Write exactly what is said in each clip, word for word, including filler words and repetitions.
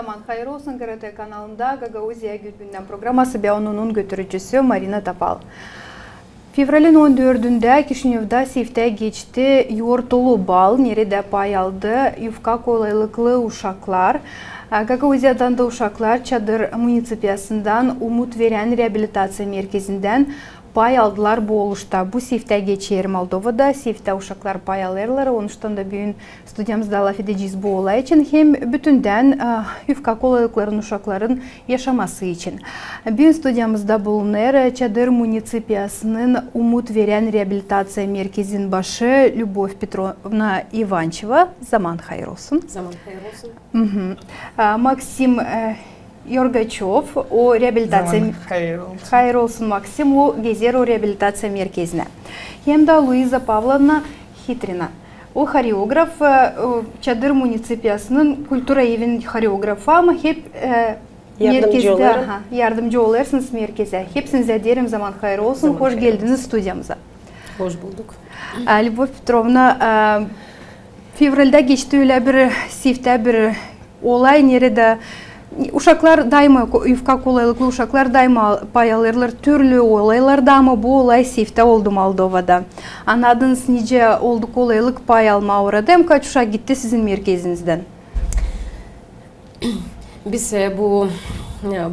Zaman hayır olsun. GRT kanalında Gagauziya günündän programası, bän onun götürücüsü Marina Topal. Fevralin on dördündä Kişinövda sivtä geçti yortulu bal, neredä pay aldı yufka kolaylıklı uşaklar. Gagauziyadan da uşaklar Çadır municipiyasından Umut verän reabilitaţiya merkezindän pay aldılar bu oluşta. Bu sivtä geçer Moldovada, sivtä uşaklar pay alêrlar, onuştan da büün studiyamızda lafedecez bu olay için hem bütündän yufka kolaylıkların uşakların yaşaması için. Büün studiyamızda bulunêr Çadır municipiyasının Umut verän reabilitaţiya merkezin başı Lübov Petrovna İvançeva. Zaman hayır olsun. Zaman hayır olsun. Maksim Yorgaçov, o reabilitaţiya... Zaman hayır olsun. Hayır olsun, Maksim, o gezer o reabilitaţiya merkezinä. Hem dä Luiza Pavlovna Hitrina. O horeograf, Çadır municipiyasının kultura evin horeografı, ama hep merkezdä yardımcı olêrsınız merkezä. Hepsinizä deerim zaman hayır olsun, hoş geldiniz studiyamıza. Hoş bulduk. Lübov Petrovna, fevraldä geçti ölä bir sivtä bir olay, neredä uşaklar daima, yufka kolaylıklı uşaklar daima pay alêrlar türlü olaylarda, ama bu olay sivtä oldu Moldovada. Annadınız, nicä oldu kolaylık pay almaa orada, hem kaç uşak gitti sizin merkezinizdän? Biz bu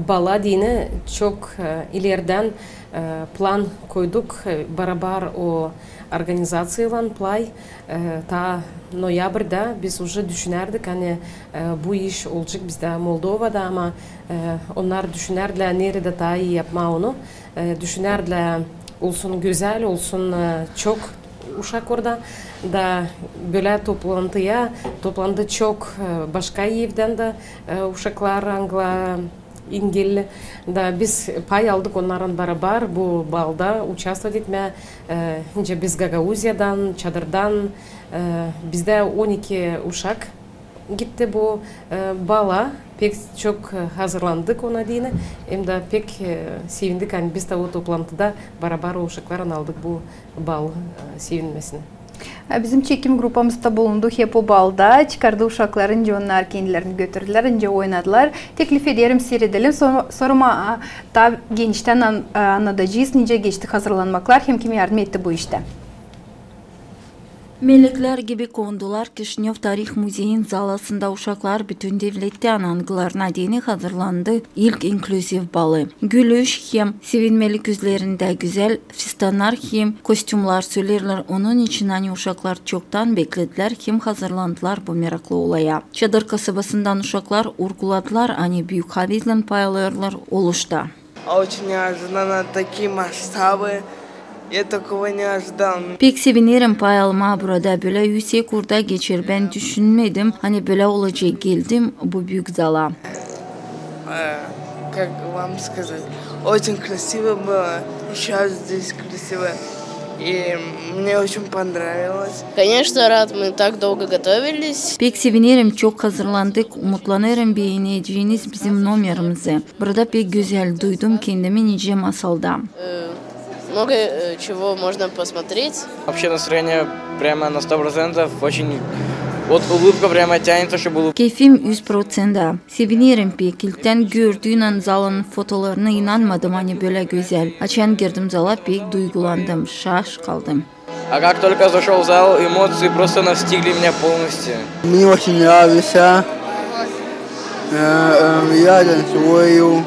bala deyni çok ileridän plan koyduk, barabar o organizaţiyaylan, play. Taa noyabrdä biz uje düşünärdik, ani bu iş olacek bizdä Moldovada, ama onnar düşünärdilär, neredä taa ii yapmaa onu. Düşünärdilär, olsun gözäl, olsun çok uşak orada. Da bölä toplantıya toplandı çok başka evdän dä uşaklar, angıları engelli. Da biz pay aldık onnarın barabar bu balda, uçastvovать etmää. Nicä biz Gagauziyadan, Çadırdan, bizdä on iki uşak gitti bu bala. Pek çok hazırlandık ona deyni. Hem dä pek sevindik, ani biz dä o toplantıda barabar o uşaklarlan aldık bu bal sevinmesini. Bizim çekim grupamız da bulundu hep o balda, çıkardı uşakları, nicä onnar kendilerini götürdülär, nicä oynadılar. Teklif ederim, siiredelim, sora, sora taa geniştän annadacez, nicä geçti hazırlanmaklar hem kim yardım etti bu iştä. Meleklär gibi kondular Kişinöv tarih muzeyin zalasında uşaklar bütün devlettän, angılarına deyni hazırlandı ilk inklüziv balı. Gülüş hem sevinmelik üzlerindä gözäl fistannar hem kostümlar söleerlär onun için, ani uşaklar çoktan bekledilär hem hazırlandılar bu meraklı olaya. Çadır kasabasından uşaklar urguladılar, ani büük havezlän pay alêrlar oluşta. Очень неожиданно, такие масштабы. Я такого не ожидал. Pek sevinerim pay almaa burada, bölä üüsek uurda geçer. Bän düşünmedim, ani bölä olacek. Geldim bu büük zala. Как вам сказать, очень красиво было, и щас здесь красиво. И мне очень понравилось. Конечно, рад, мы так долго готовились. Pek sevinerim, çok hazırlandık. Umutlanêrım, beeneceniz bizim nomerimizi. Burada pek gözäl duydum kendimi nicä masalda. Много чего можно посмотреть. Вообще настроение прямо на сто процентов. Очень, вот улыбка прямо тянется, чтобы улыб- Keyfim üz proţentä. Sevinerim pek. İlktän gördüynän zalanın fotolarına inanmadım, ani bölä gözäl. Açan girdim zala, pek duygulandım, şaş kaldım. А как только зашёл в зал, эмоции просто настигли меня полностью. Мне очень нравится. Я танцую,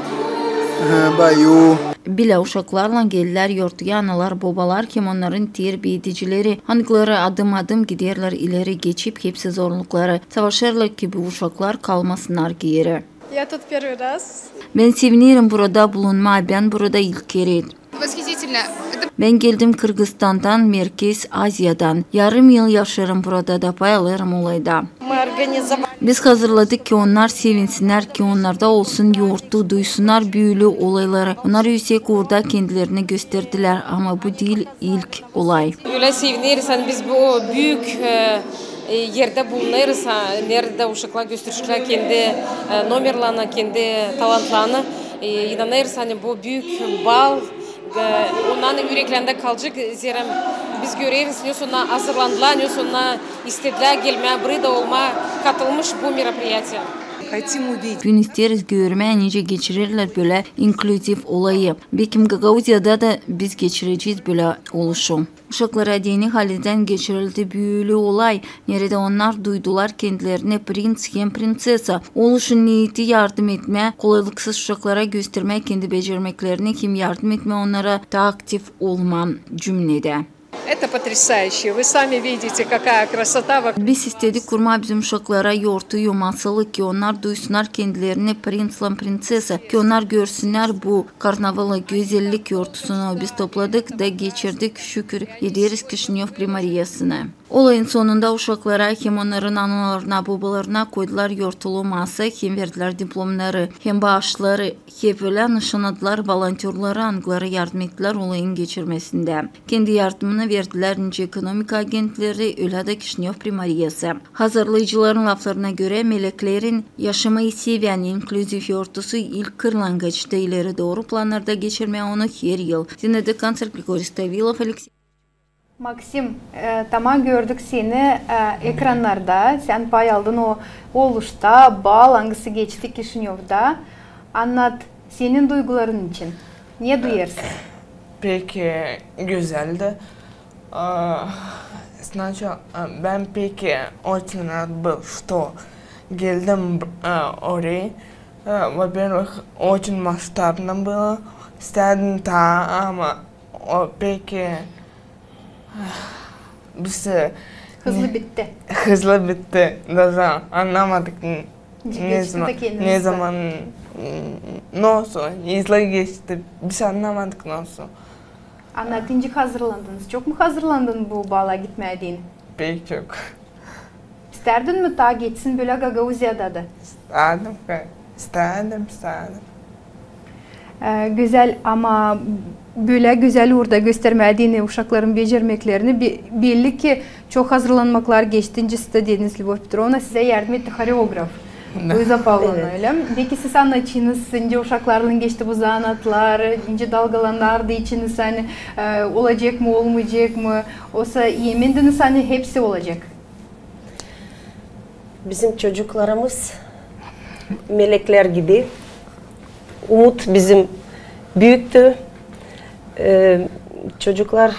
пою. Bilä uşaklarlan geldilär yortuya analar, bobalar hem onnarın terbiyedicileri, angıları adım-adım giderlär ileri, geçip hepsi zorlukları, savaşêrlar ki bu uşaklar kalmasınnar geeri. Я тут первый раз. Bän sevinerim burada bulunmaa, bän burada ilk kerä. Восхитительно. Bän geldim Kırgıstandan, Merkez Aziyadan. Yarım yıl yaşêêrım burada da pay alêrım olayda. Biz hazırladık ki onnar sevinsinnär, ki onnarda olsun yortu, duysunnar büülü olayları. Onnar üüsek uurda kendilerini gösterdilär, ama bu diil ilk olay. Ölä sevineriz, ani biz bu büük erdä bulunêrız, neredä uşaklar gösterecklär kendi nomerlerini, kendi talantlarını. İnanêrız, ani bu büük bal onnarın üreklerindä kalacek, zerä biz göreriz, ne sona hazırlandılar, ne sona istedilär gelmää burayda, olmaa katılmış bu мероприятие. Bün isteeriz görmää, nicä geçirerlär bölä inklüziv olayı. Bekim Gagauziyada da biz geçirecez bölä oluşu. Uşaklara deyni halizdän geçirildi büüli olay, neredä onnar duydular kendilerini prins hem prinsesa. Oluşun neeti yardım etmää, kolaylıksız uşaklara göstermää kendi becermeklerini hem yardım etmää onnara taa aktiv olmaa cümnedä. Это потрясающе. Вы сами видите, какая красота вокруг. Biz istedik kurmaa bizim uşaklara yortu yomasalı, ki onnar duysunnar kendilerini prinslän prinsesa, ki onnar görsünnär bu karnavalı gözellik yortusunu. Biz topladık da geçirdik, şükür ederiz, Kişinöv primariyasını. Olayın sonunda uşaklara hem onnarın analarına, bobalarına koydular yortulu masa, hem verdilär diplomnarı, hem baaşları. Hep ölä nışannadılar volontörları, angıları yardım ettilär olayın geçirmesindä. Kendi yardımını verdilär nicä ekonomika agentleri, ölä da Kişinöv primariyası. Hazırlayıcıların laflarına görä, meleklerin yaşamayı sevän inklüziv yortusu ilk kırlangaçtı, ileri dooru plannarda geçirmää onu her yıl. Zinaida Kanser, Grigoriy Stavilov, Aleksey. Maksim, e, tamaa gördük seni, e, ekrannarda. Sän pay aldın o oluşta, bal, angısı geçti Kişinövda. Annat senin duyguların için. Ne duyarsın? Pek, e, gözeldi. А, сначала, а, бän pek, e, очень рад был, что geldim, e, orayı. E, во-первых, очень масштабно было. İstärdim taa, ama o pek, e, biz, e, hızlı bitti. Hızlı bitti. Даже annamadık n-, ne zaman, ne zaman, n-, nasıl hızlı geçti. Biz annamadık nasıl. Annat, nicä hazırlandınız? Çok mu hazırlandın bu bala gitmää deyni? Pek çok. İstärdin mi taa geçsin bölä Gagauziyada da? İstärdim, istärdim, istärdim. E, gözäl, ama bölä gözäl uurda göstermää deyni uşakların becermeklerini, be-, belli ki çok hazırlanmaklar geçti, nicä siz dä dediniz, Lübov Petrovna, sizä yardım etti horeograf. Luiza Pavlovna, ölä mi? Peki siz annadıınız, nicä uşaklarlan geçti bu zanaatlar, nicä dalgalanardı içiniz, ani, e, olacek mı, olmayacek mı? Osa emindiniz, ani hepsi olacek. Bizim çocuklarımız meleklär gibi. Umut bizim büüktü. E, çocuklar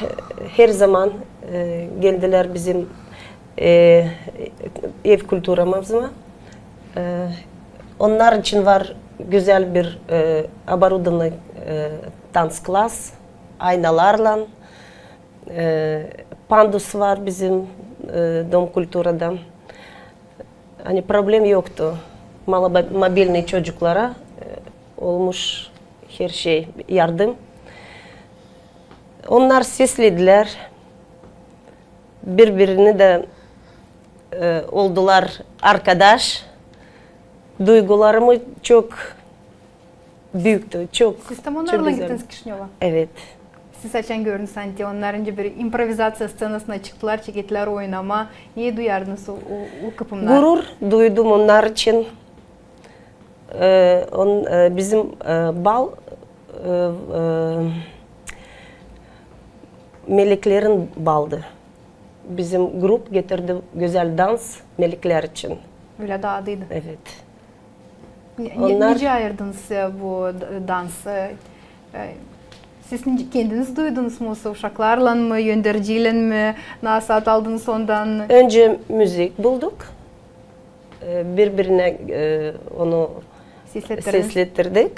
her zaman, e, geldilär bizim, e, ev kulturamıza. E, onnar için var gözäl bir, e, оборудованный, e, dans klas, aynalarlan. E, pandus var bizim, e, Dom kulturada. Ani problem yoktu. Маломобильный çocuklara, e, olmuş her şey, yardım. Onnar sesledilär. Bir-birini dä, e, oldular arkadaş. Duygularımı çok büüktü, çok, çok gözäl. Siz tam onnarlan gittiniz Kişinöva? Evet. Siz açan gördünüz, ani onnar nicä bir improvizaţiya sţenasına çıktılar, çekettilär oynamaa. Ne duyardınız o, o, o kıpımda? Gurur duydum onnar için. E, on, e, bizim, e, bal, e, e, meleklerin baldı. Bizim grup getirdi gözäl dans meleklär için. Ölä dä adıydı. Evet. Ni-, ni-, onnar nicä ayırdınız, e, bu d-, dansı? E, siz nicä, kendiniz duydunuz mu, osa uşaklarlan mı, önderciylän mi, nasaat aldınız ondan? Önce müzik bulduk. E, bir-birinä, e, onu seslettirdik.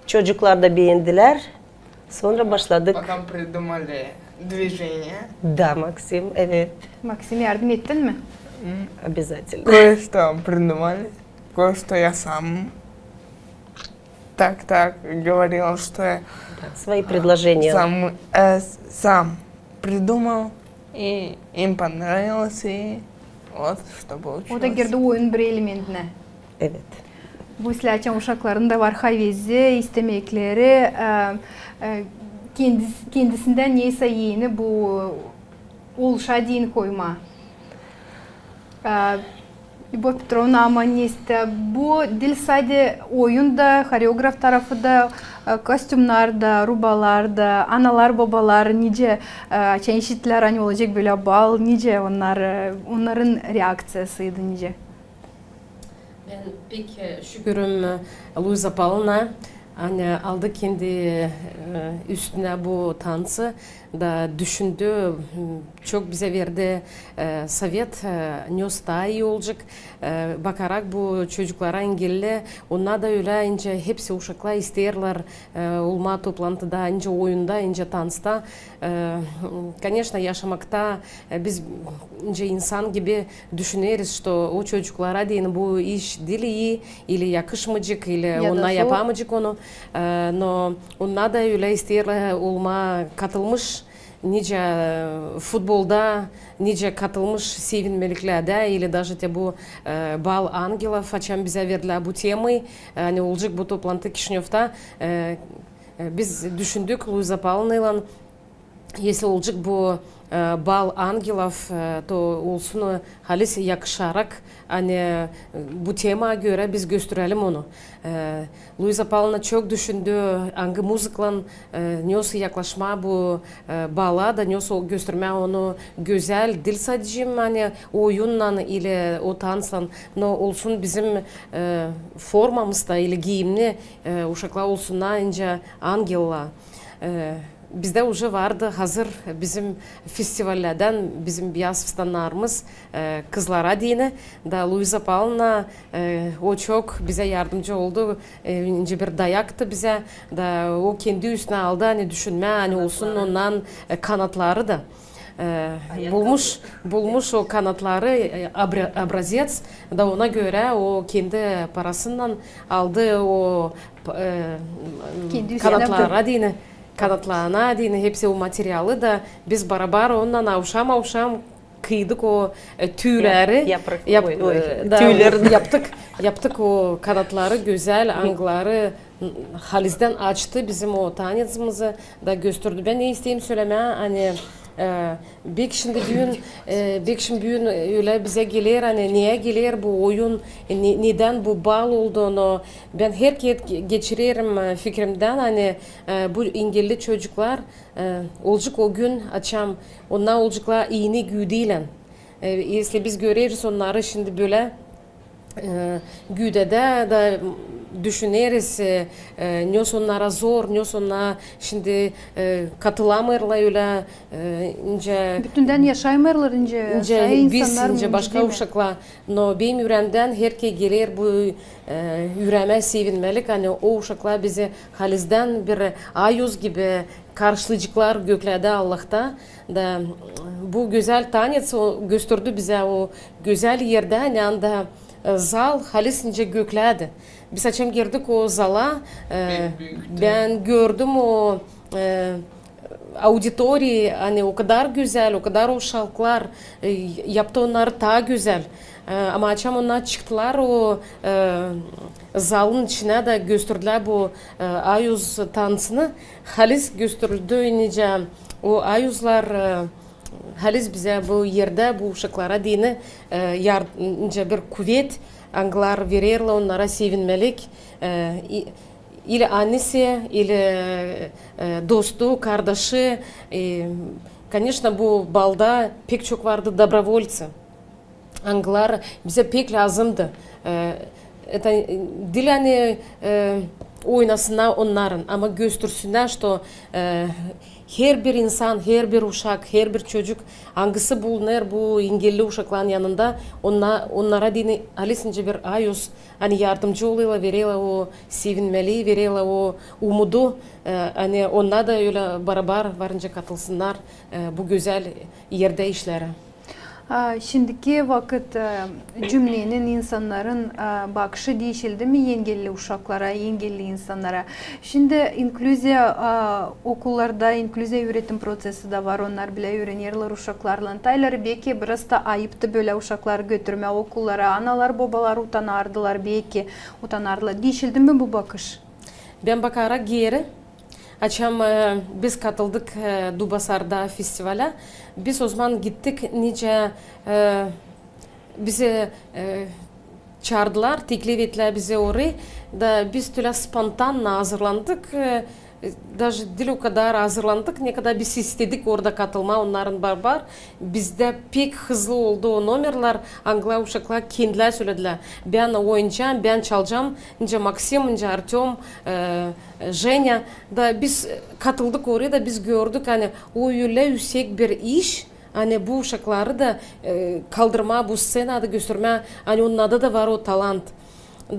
Çocuklar da beendilär. Sora başladık. Потом придумали движение. Да, Максим, evet. Maksim, yardım ettin mi? Обязательно. Кое-что придумали, кое-что я сам так, так говорил, что я сам, э, сам придумал, и им понравилось, и вот что получилось. O da girdi oyunun bir elementinä. Evet. Bu sizlär açan uşakların da var havezi, istemekleri, e, e, kendis-, kendisindän neysä eni bu oluşa deyni koymaa. E, Lübov Petrovna, ama nesä, bu diil sade oyun da, horeograf tarafı da, e, kostümnar da, rubalar da, analar, bobalar nicä, e, açan işittilär, ani olacek bölä bal, nicä onnar, e, onnarın reakţiyasıydı nicä? Pek şükürüm Luiza Pavlovna, ani aldı kendi üstünä bu tansı da düşündü, çok bizä verdi sovet, ne taa ii olacek. Bakarak bu çocuklara, engelli, onnar da ölä, nicä hepsi uşaklar isteerlär olmaa toplantıda, nicä oyunda, nicä tansta. Koneçno, yaşamakta biz nicä insan gibi düşüneriz, что o çocuklara deyni bu iş diil ii, ili yakışmayacek, ili onnar yapamayacek onu. No onnar da ölä isteerlär olmaa katılmış, nicä futbolda, nicä katılmış sevinmeliklerdä, ili даже te bu Bal angelov, açan bizä verdilär bu temayı, ani olacek bu toplantı Kişinövda. Biz düşündük Luiza Pavlovnaylan, если olacek bu Bal angelov, to olsun halis yakışarak, ani bu temaa görä biz gösterelim onu. Luiza Pavlovna çok düşündü, angı muzıkalan nesoy yaklaşmaa bu bala da nesoy göstermää onu gözäl, diil sadecä, ani oyunnan ili o tanslan, no olsun bizim formamızda ili giiyimni uşaklar olsunnar nicä angellar. Bizdä уже vardı hazır bizim festivallerdän bizim beyaz fıstannarımız kızlara deyni. Da Luiza Pavlovna, o çok bizä yardımcı oldu, nicä bir dayaktı bizä. Da o kendi üstünä aldı, ani düşünmää, ani olsun onnan kanatları da. Bulmuş, bulmuş o kanatları, образец, da ona görä o kendi parasınnan aldı o kanatlara deyni, kanatlarına deyni hepsi o materialı da biz barabar onnan avşam-avşam kıydık o tüüleri. Yaptık, yaptık o kanatları gözäl, angıları halizdän açtı bizim o taneţimizi da gösterdi. Bän ne isteerim sölemää, ani beki şindi büün, beki şindi büün ölä bizä geler, ani neyä geler bu oyun, nedän bu bal oldu, no bän herkerä geçirerim fikrimdän, ani bu engelli çocuklar olacek o gün, açan onnar olaceklar iini güüdeylän. Если biz göreriz onnarı şindi bölä güüdedä da düşüneriz, nesoy onnara zor, nesoy onnar şindi katılamêêrlar ölä nicä... Bütündän yaşaymêêrlar nicä biz, nicä başka uşaklar. No benim üreemdän herkerä geler bu üreemä sevinmelik, ani o uşaklar bizi halizdän bir ayuz gibi karşılayaceklar göklerdä Allahta. Da bu gözäl taneţ gösterdi bizä o gözäl erdä, ani anda zal halis nicä göklärdi. Biz açan girdik o zala, bän gördüm o auditoriya, ani o kadar gözäl, o kadar uşaklar, yaptı onnarı taa gözäl. Ama açan onnar çıktılar o zalın içinä da gösterdilär bu ayuz tansını, halis gösterildi nicä o ayuzlar halis bizä bu erdä bu uşaklara deyni nicä bir kuvet, angılar vererlär onnara sevinmelik, ili annesi, ili dostu, kardaşı. Koneçno, bu balda pek çok vardı dobrovolţi, angılar bizä pek lääzımdı. Diil ani oynasınnar onnarın, ama göstersinnär, что herbir insan, herbir uşak, herbir çocuk, angısı bulunêr bu engelli uşakların yanında, onnara deyni halis nicä bir ayuz, ani yardımcı olêrlar, vererlär o sevinmelii, vererlär o umudu, ani onnar da ölä barabar varınca katılsınnar bu gözäl erdä işlerä. Şindiki vakıt cümlenin, insannarın bakışı diişildimi engelli uşaklara, engelli insannara? Şindi inklüziya okullarda, inklüziya üüretim proţesi dä var, onnar bilä üürenerlär uşaklarlan. Tayları beki biraz da ayıptı bölä uşakları götürmää okullara, analar, bobalar utanardılar beki, utanardılar. Diişildimi bu bakış? Bän bakarak geeri, açan biz katıldık Dubasarda festivalä, biz ozaman gittik nicä bizi çaardılar, teklif ettilär bizi orayı, da biz tölä spontanno hazırlandık. Даже diil o kadar hazırlandık, ne kadar biz istedik orada katılmaa onnarın barabar. Bizdä pek hızlı oldu o nomerlär, angılar uşaklar kendilär söledilär. Bän oynayacam, bän çalacam, nicä Maksim, nicä Artöm, e, Jenya. Da biz katıldık oraya da biz gördük, ani o ölä üüsek bir iş, ani bu uşakları da, e, kaldırmaa bu sţenada, göstermää, ani onnarda da var o talant.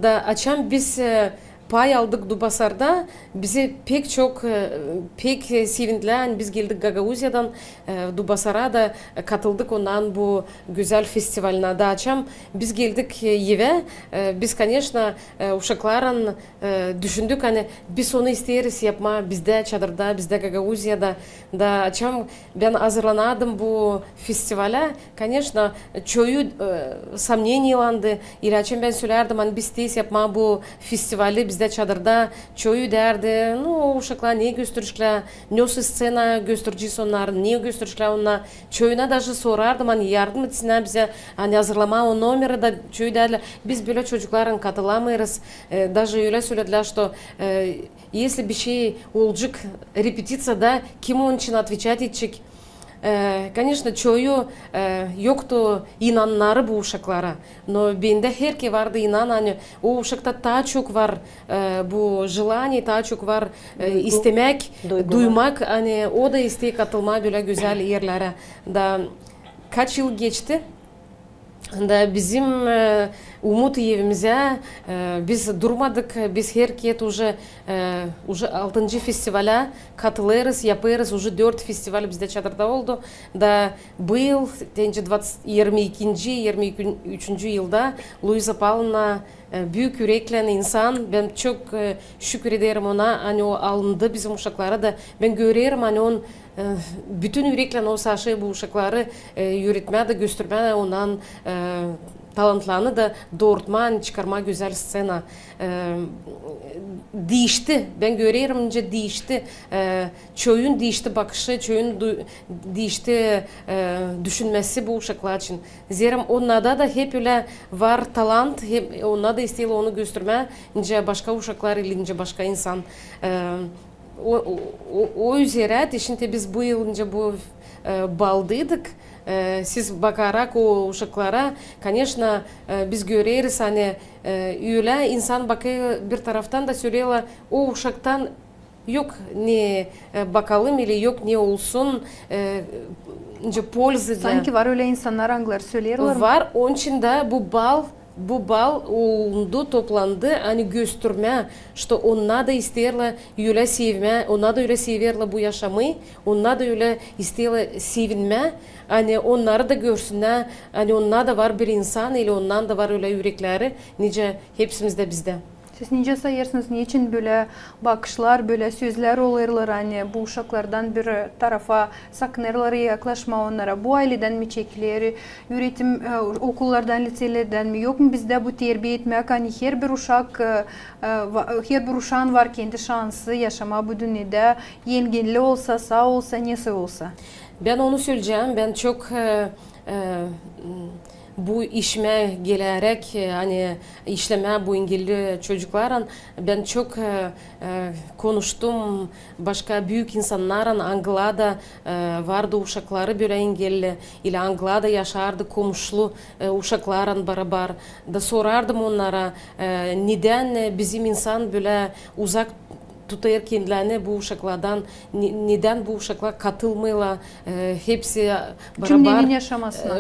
Da açan biz, e, pay aldık Dubasarda, bizi pek çok, e, pek, e, sevindilär, ani biz geldik Gagauziyadan, e, Dubasara da, e, katıldık onnan bu gözäl festivalinä. Da açan biz geldik, e, evä, e, biz, koneşno, e, uşaklarlan, e, düşündük, ani biz onu isteeriz yapmaa bizdä çadırda, bizdä Gagauziyada. Da açan bän hazırlanardım bu festivalä, koneşno, çoyu, e, somneniyalandı. İlä açan bän sölärdim, ani biz isteeriz yapmaa bu festivali bizdä çadırda, çoyu därdi, nu, o uşaklar ne gösterecklär, nesoy sţena gösterecez onnarı, ne gösterecklär onnar. Çoyuna daje sorardım, ani yardım etsinä bizä, ani hazırlamaa o nomeri, da çoyu därlär, biz bölä çocuklarlan katılamêêrız. E, daje ölä söledilär, что, e, если bir şey olacek repetitsiyada, kim onun için отвечать edecek? E, koneşno, çoyu, e, yoktu inanları bu uşaklara. No bendä herkerä vardı inan, ani o uşakta taa çok var, e, bu желание, taa çok var, e, istemäk, duymak, ani o da isteer katılmaa bölä gözäl erlerä. Da kaç yıl geçti, da bizim, e, umut evimizä, e, biz durmadık, biz herkerä уже, e, уже altıncı festivalä katılêrız, yapêrız, уже dört festival bizdä çadırda oldu. Da bu yıl, deyni, двадцать, irmi ikinci, irmi üçüncü yılda Luiza Pavlovna, e, büük üreklän insan, bän çok, e, şükür ederim ona, ani o alındı bizim uşakları da. Bän görerim, ani on, e, bütün üreklän o savaşêr bu uşakları, e, üüretmää da göstermää onnan, e, talantlarını da doorutmaa, çıkarmaa gözäl sţena. E, diişti, bän görerim, nicä diişti, e, çoyun diişti bakışı, çoyun du-, diişti, e, düşünmäsi bu uşaklar için. Zerä onnarda da hep ölä var talant, hep onnar da isteerlär onu göstermää, nicä başka uşaklar ili nicä başka insan. E, o, o, o, o üzerä te şindi biz bu yıl nicä bu, e, baldıydık. E, siz bakarak o uşaklara, koneşno, e, biz göreriz, ani, e, ölä insan bakêr bir taraftan da söleerlär, o uşaktan yok ne, e, bakalım ili yok ne olsun, e, nicä polzı diä. Sanki var ölä insannar, angılar söleerlär. Var, onun için dä bu bal, bu bal olundu, toplandı, ani göstermää, что onnar da isteerlär ölä sevmää, onnar da ölä severlär bu yaşamayı, onnar da ölä isteerlär sevinmää, ani onnarı da görsünnär, ani onnar da var bir insan ili onnar da var ölä ürekleri, nicä hepsimizdä bizdä. Siz nicä sayêrsınız, neçin bölä bakışlar, bölä sözlär olêrlar, ani bu uşaklardan bir tarafa sakınêrlar yaklaşmaa onnara? Bu ayledän mi çekiler, üüretim, e, okullardan, liţeylerdän mi? Yok mu bizdä bu terbiä etmäk, ani herbir uşak, e, e, va-, herbir uşaan var kendi şansı yaşamaa bu dünnedä, engelli olsa, saa olsa, nesoy olsa? Bän onu söleyecäm, bän çok, e, e, bu işimä geläräk, e, ani işlemää bu engelli çocuklarlan, bän çok, e, e, konuştum başka büük insannarlan, angılarda, e, vardı uşakları bölä engelli, ili angılarda yaşardı komuşlu, e, uşaklarlan barabar. Da sorardım onnara, e, nedän, e, bizim insan bölä uzak tutêr kendilerini bu uşaklardan, ne-, nedän bu uşaklar katılmêêrlar, e, hepsi barabar,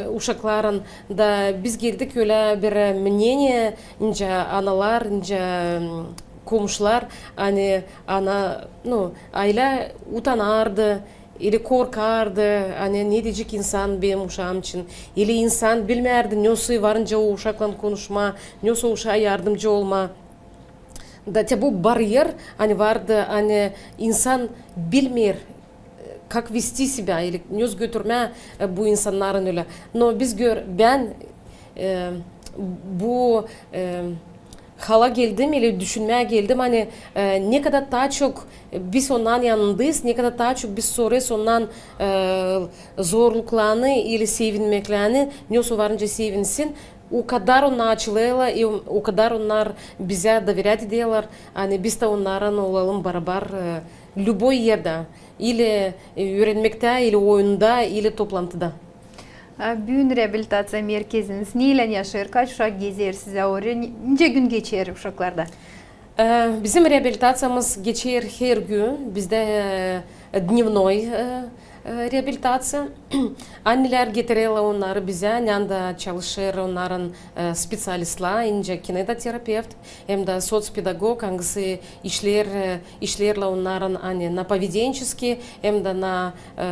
e, uşaklarlan. Da biz geldik ölä bir мнение, nicä analar, nicä, m, komuşlar, ani ana, nu, aylä utanardı, ili korkardı, ani ne deyecek insan benim uşaam için, ili insan bilmärdi, nesoy var nicä o uşaklan konuşmaa, nesoy o uşaa yardımcı olmaa. Da te bu baryer, ani vardı, ani insan bilmeer, e, как вести себя, ili nesoy götürmää, e, bu insannarın ölä. No biz gör-, bän, e, bu, e, hala geldim, ili düşünmää geldim, ani, e, ne kadar taa çok biz onnan yanındayız, ne kadar taa çok biz sorêrız ondan, e, zorluklarını ili sevinmeklerini, nesoy var nicä sevinsin, O kadar onnar açılêrlar, e, o kadar onnar bizä доверять ederlär, ani biz dä onnarın olalım barabar, e, любой erdä, ili, e, üürenmektä, ili oyunda, ili toplantıda. A büün reabilitaţiya merkeziniz neylän yaşêêr, kaç uşak gezer sizä, o re-, nicä gün geçer uşaklarda? E, bizim reabilitaţiyamız geçer her gün. Bizdä, e, дневной, e, e, reabilitaţiya. Annelär getirerlär onnarı bizä, nända çalışêr onnarın, e, speţialistlär, nicä kinetoterapevt, hem dä sotspedagog, angısı işleer, e, işleerlär onnarın, ani на поведенческий, hem dä на, e,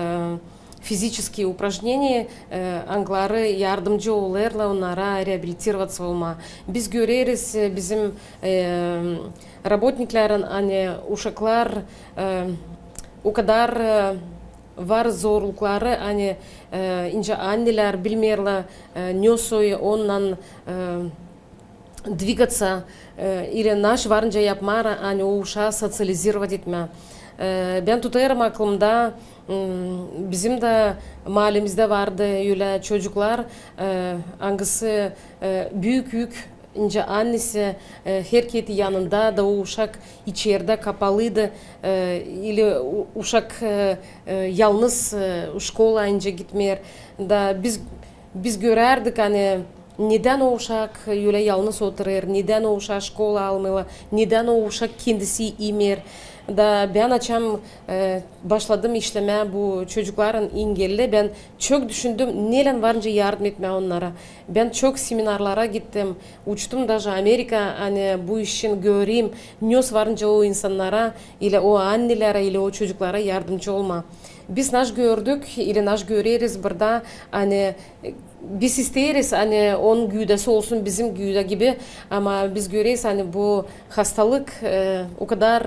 физические упражнения, e, angıları yardımcı olêrlar onnara реабилитироваться olmaa. Biz göreriz, e, bizim, e, работникlerin, ani uşaklar, e, o kadar, e, var zorlukları, ani, e, nicä annelär bilmeerlär, e, ne soy onnan, e, двигаться, e, ili naş varınca yapmaa, ani o uşaa социализировать etmää. E, bän tutêrım aklımda, m, bizim dä maalemizdä vardı ölä çocuklar, e, angısı, e, büük yük, nicä annesi, e, herkerä yanında da o uşak içerdä kapalıydı, e, ili u-, uşak, e, e, yalnız, e, şkolaya nicä gitmeer. Da biz, biz görärdik, ani nedän o uşak ölä yalnız oturêr, nedän o uşaa şkolaya almêêrlar, nedän o uşak kendisi imeer. Da bän açan, e, başladım işlemää bu çocukların engellilä, bän çok düşündüm, neylän varınca yardım etmää onnara. Bän çok seminarlara gittim, uçtum даже Amerika, ani bu iş için göreyim, ne varınca o insannara, ili o annelerä, ili o çocuklara yardımcı olmaa. Biz naş gördük, ili naş göreriz burada, ani, e, biz isteeriz, ani onun güüdäsi olsun bizim güüdä gibi, ama biz göreriz, ani bu hastalık, e, o kadar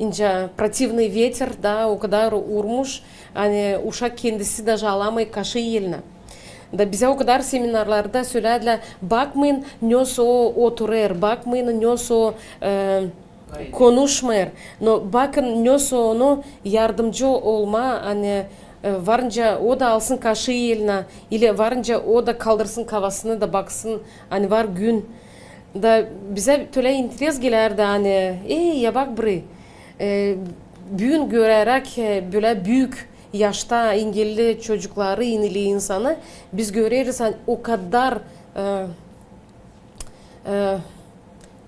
nicä противный ветер, da, o kadar urmuş, ani uşak kendisi даже alamêêr kaşıı elinä. Da bizä o kadar seminarlarda sölerdilär, bakmayın, nesoy o oturêr, bakmayın, nesoy o, e, konuşmêêr. No bakın, nesoy o onu yardımcı olmaa, ani, e, varınca o da alsın kaşıı elinä, ili varınca o da kaldırsın kafasını da baksın, ani var gün. Da bizä tölä interes gelärdi, ani, ey, ya bak burayı. E, büün göräräk, e, bölä büük yaşta engelli çocukları, engelli insanı, biz göreriz, ani o kadar, e, e,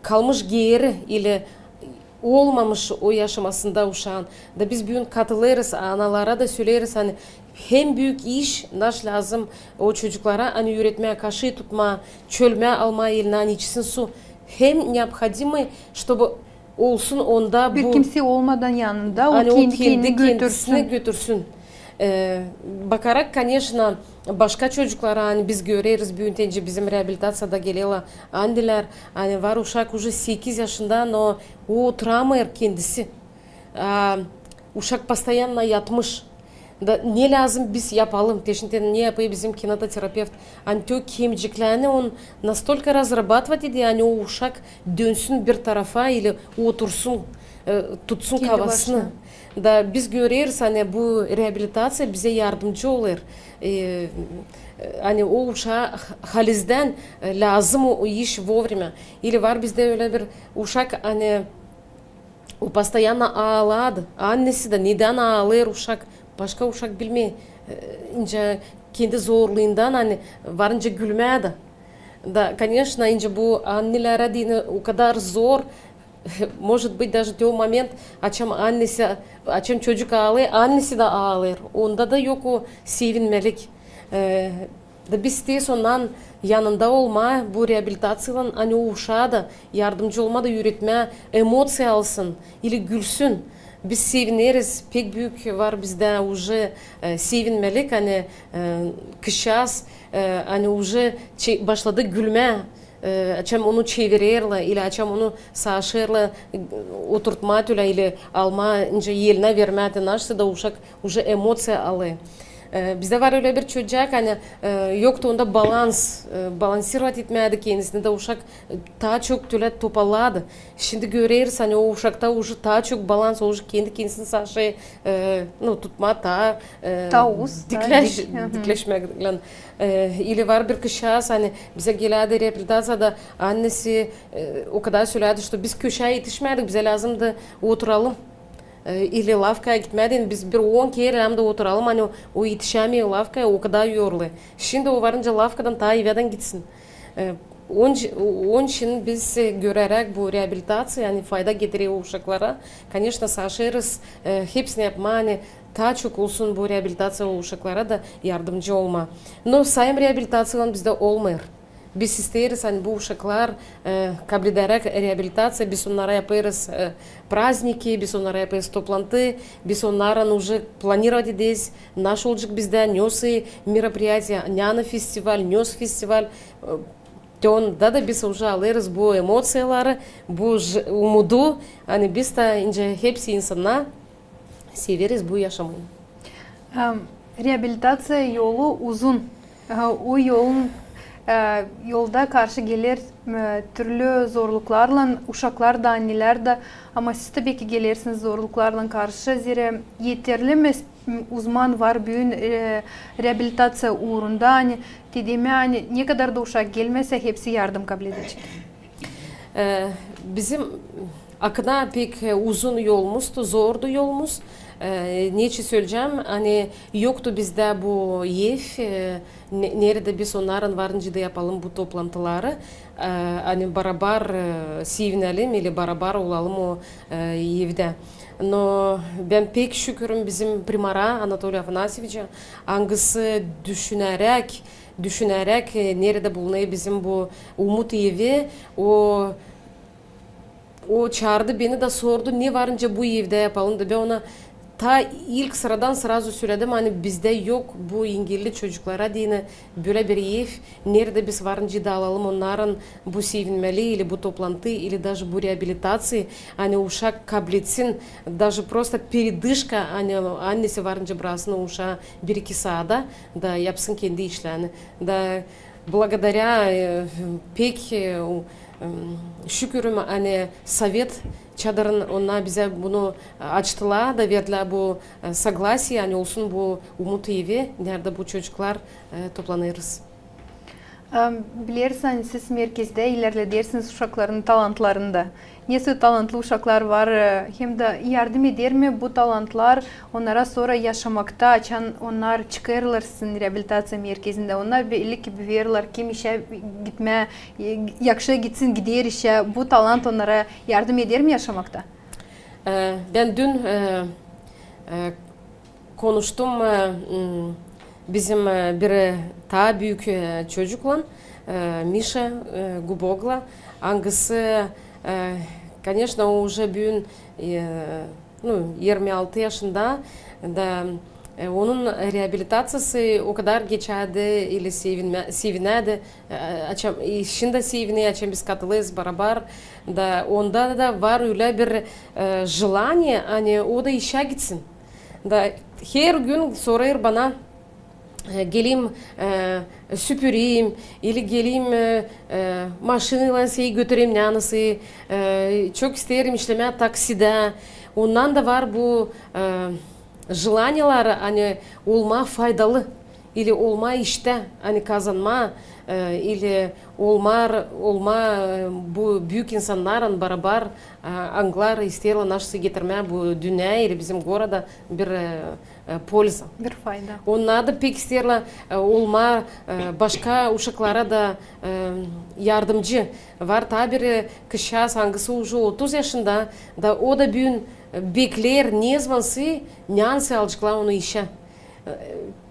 kalmış geeri ili olmamış o yaşamasında uşaan. Da biz büün katılêrız, analara da söleeriz, ani hem büük iş naş lääzım o çocuklara, ani üüretmää kaşıı tutmaa, çölmää almaa elinä, ani içsin su. Hem необходимый, чтобы olsun onda bir bu kimsey olmadan yanında, o ani o kendi kendi kendini kendisini götürsün. Götürsün. E, bakarak, конечно, başka çocuklara, ani biz göreriz, büün nicä bizim reabilitaţiyada gelerlär anneler, ani var uşak уже sekiz yaşında, no o oturamêêr kendisi. A uşak постоянно yatmış. Da ne lääzım biz yapalım, te şindi ne yapêr bizim kinetoterapevt? Ani te o kemiciklerini on настолько разрабатывать eder, ani o uşak dönsün bir tarafa ili otursun, e, tutsun kafasını. Da biz göreriz, ani bu reabilitaţiya bizä yardımcı olêr. E, ani o uşaa halizdän, e, lääzım o iş вовремя. Ili var bizdä ölä bir uşak, ani o постоянно aalardı. Annesi dä, nedän aalêêr uşak, başka uşak bilmeer. E, nicä kendi zorluundan, ani varınca gülmää dä. Da, конечно, nicä bu annelerä deyni o kadar zor. Может быть, даже te o moment, açan annesi, açan çocuk aalêêr, annesi dä aalêêr. Onda da yok o sevinmälik. E, Da biz isteeriz ondan yanında olmaa bu reabilitaţiyadan, ani o uşaa da yardımcı olmaa da üüretmää, emoţiya alsın, ili gülsün. Biz sevineriz, pek büük var bizdä уже, e, sevinmälik, ani, e, kızçaaz, e, ani уже çe-, başladı gülmää, e, açan onu çevirerlär, ili açan onu savaşêrlar, e, oturtmaa tölä, ili almaa, nicä elinä vermää, te naşsa da uşak уже emoţiya alêr. E, bizdä var ölä bir çocuk, ani, e, yoktu onda balans, e, balansirovat etmää kendisini dä uşak, e, taa çok tölä topaladı. Şindi göreriz, ani o uşakta uje taa çok balans, o uje kendi kendisini saşêêr, e, nu, tutmaa taa, e, taa uz, taa dikleş-, dik. Hı hı. Dikleşmäklän. E, ili var bir kızçaaz, ani bizä gelädi reabilitaţiyada, annesi, e, o kadar söledi, что biz köşä etişmädik, bizä lääzımdı oturalım. E, ili lafkaya gitmää deyni, biz bir on kerä lääzımdı oturalım, ani o, o etişämeer lafkaya, o kadar yorulêr. Şindi o varınca lafkadan taa evädän gitsin. E, onun, onun için biz, e, göräräk bu reabilitaţiya, ani fayda getirer o uşaklara, koneçno, saşêêrız, e, hepsini yapmaa, ani taa çok olsun bu reabilitaţiya o uşaklara da yardımcı olmaa. No saymı reabilitaţiya bizdä olmêêr. Biz isteeriz, ani bu uşaklar, e, kabledäräk reabilitaţiya, biz onnara yapêrız, e, prazniki, biz onnara yapêrız toplantı, biz onnarın uje planirovat ederiz, naşı olacek bizdä, ne o sä meropriyatiya, Nyanı festival, ne o sä festival, e, te onda da biz uje alêrız bu emociyaları, bu j-, umudu, ani biz dä, nicä hepsi insannar, severiz bu yaşamayı. Em, reabilitaţiya yolu uzun. E, o yolun, e, yolda karşı geler, e, türlü zorluklarlan uşaklar da, annelär dä, ama siz, tabii ki, gelersiniz zorluklarlan karşı, zerä eterli mi, m, uzman var büün, e, reabilitaţiya uurunda, ani, te demää, ani ne kadar da uşak gelmesä, hepsi yardım kabledecek. E, bizim akına pek, e, uzun yolumuzdu, zordu yolumuz. E, neçin söleyecäm, ani yoktu bizdä bu ev, e, ne-, neredä biz onnarın varınca da yapalım bu toplantıları, e, ani barabar, e, sevinelim ili barabar olalım o, e, evdä. No bän pek şükürüm bizim primara Anatoliy Afanasyeviçä, angısı düşüneräk, düşüneräk, e, neredä bulunêr bizim bu Umut evi, o, o çaardı beni da sordu, ne varınca bu evdä yapalım da. Bän ona taa ilk sıradan srazu söledim, ani bizdä yok bu engelli çocuklara deyni bölä bir ev, neredä biz varınca da alalım onnarın bu sevinmäli ili bu toplantı, ili daje bu reabilitaţiya, ani uşak kabletsin, daje prosto peredışka, ani annesi varınca braksın o uşaa bir-iki saata da yapsın kendi işlerini. Da благодаря, e, pek, e, o, em, şükürüm, ani sovet çadırın onnar bizä bunu açtılar da verdilär bu, e, согласие, ani olsun bu Umut evi, neredä bu çocuklar, e, toplanêrız. Em, bilersiniz, ani siz merkezdä ilerledersiniz uşakların talantlarını da. Ne sä talantlı uşaklar var, e, hem dä yardım eder mi bu talantlar onnara sora yaşamakta, açan onnar çıkêrlar sizin reabilitaţiya merkezindä? Onnar belli ki biverlär, kim işä gitmää, e, yakışa gitsin, gider işä. Bu talant onnara yardım eder mi yaşamakta? E, bän dün, e, e, konuştum, e, m, bizim, e, bir, e, taa büük, e, çocuklan, e, Mişa, e, Gubogla, angısı, e, koneçno, o uje büün, e, nu, irmi altı yaşında, da, e, onun reabilitaţiyası o kadar geçärdi, ili sevinmä-, sevinärdi, e, açan, i şindi sevinêr, açan biz katılêrız barabar, da onda da var ölä bir, e, желание, ani o da işä gitsin. Da her gün sorêr bana, e, gelim, e, süpüreyim, ili gelim, e, e, maşinaylan seni götüreyim, neredä seni, e, çok isteerim işlemää taksidä. Ondan da var bu, e, желаниелär, ani olmaa faydalı, ili olmaa iştä, ani kazanmaa, e, ili olmaa, olmaa, e, bu büük insannarlan barabar, e, angıları isteerlär naşey getirmää bu dünneyä ili bizim goroda bir, e, e, polza. Bir fayda. Onnar da pek isteerlär, e, olmaa, e, başka uşaklara da, e, yardımcı. Var taa bir, e, kızçaaz, angısı uje otuz yaşında, da o da büün, e, bekleer, nezaman sä, nezaman sä alaceklar onu işä. E,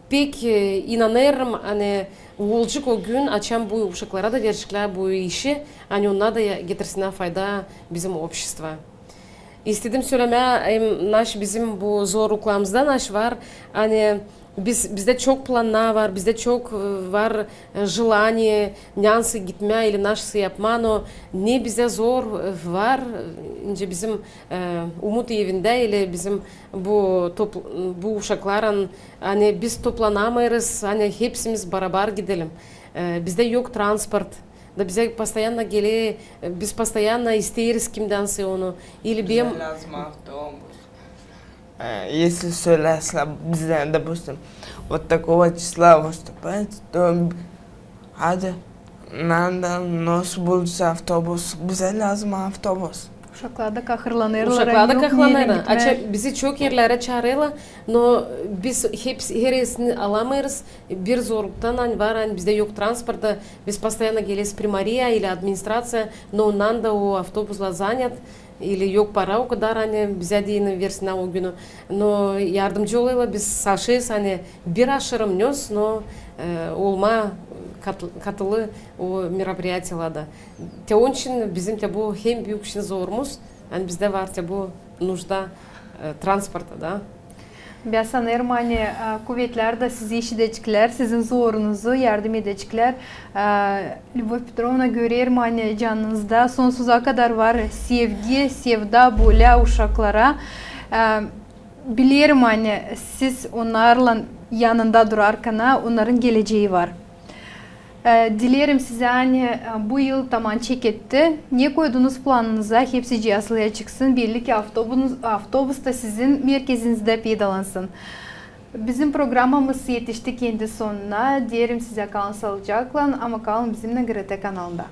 pek, e, inanêrım, ani olacek o gün, açan bu uşaklara da vereceklär bu işi, ani onnar da ya-, getirsinnär fayda bizim обществоya. İstedim sölemää, em, naş bizim bu zorluklarımızda naş var, ani Biz, bizdä çok plannar var, bizdä çok, e, var, e, желание, neredä gitmää ili neştä yapmaa, no ne bizä zor, e, var, e, nicä bizim, e, Umut evindä ili bizim bu topl-, bu uşaklarlan, ani biz toplanamêêrız, ani hepsimiz barabar gidelim. E, bizdä yok transport, da bizä постоянно geler, e, biz постоянно isteeriz kimdänsä onu, ili bem- Bizä lääzım avtobus. E, если söläsä bizdä, допустим, вот такого числа выступать, то hadi, надо nos bulsun avtobus, bizä lääzım avtobus. Uşaklar da kahırlanêrlar. Uşaklar da kahırlanêrlar. Açan bizi çok erlerä çaarêrlar, no biz hepsi, hersini alamêêrız. Bir zorluktan, ani var, ani bizdä yok transporta, biz постоянно geleriz primariyaya ili administraţiyaya, no ondan da o avtobuslar занят. Ili yok para o kadar, ani bizä deyni versinnär o günü. No yardımcı olêrlar, biz saşêrız, ani bir aşırı mnöz, no, e, olmaa kat-, katılı o мероприятиелerdä. Te onun için bizim te bu hem büük için zorumuz, ani bizdä var te bu нужда, e, transporta da. Bän sanêrım, ani, e, kuvetlär dä sizi işideceklär, sizin zorunuzu yardım edeceklär. E, Lübov Petrovna, görerim, ani canınızda sonsuza kadar var sevgi, sevda bölä uşaklara. E, bilerim, ani siz onnarlan yanında durarkana, onnarın gelecää var. E, dilerim sizä, ani, e, bu yıl taman çeketti. Ne koydunuz planınıza, hepsicii asılacek çıksın. Belli ki avtobus, avtobus da sizin merkezinizdä peydalansın. Bizim programamız etişti kendi sonuna. Deerim sizä, kalın saalıcaklan, ama kalın bizimnän GRT kanalında.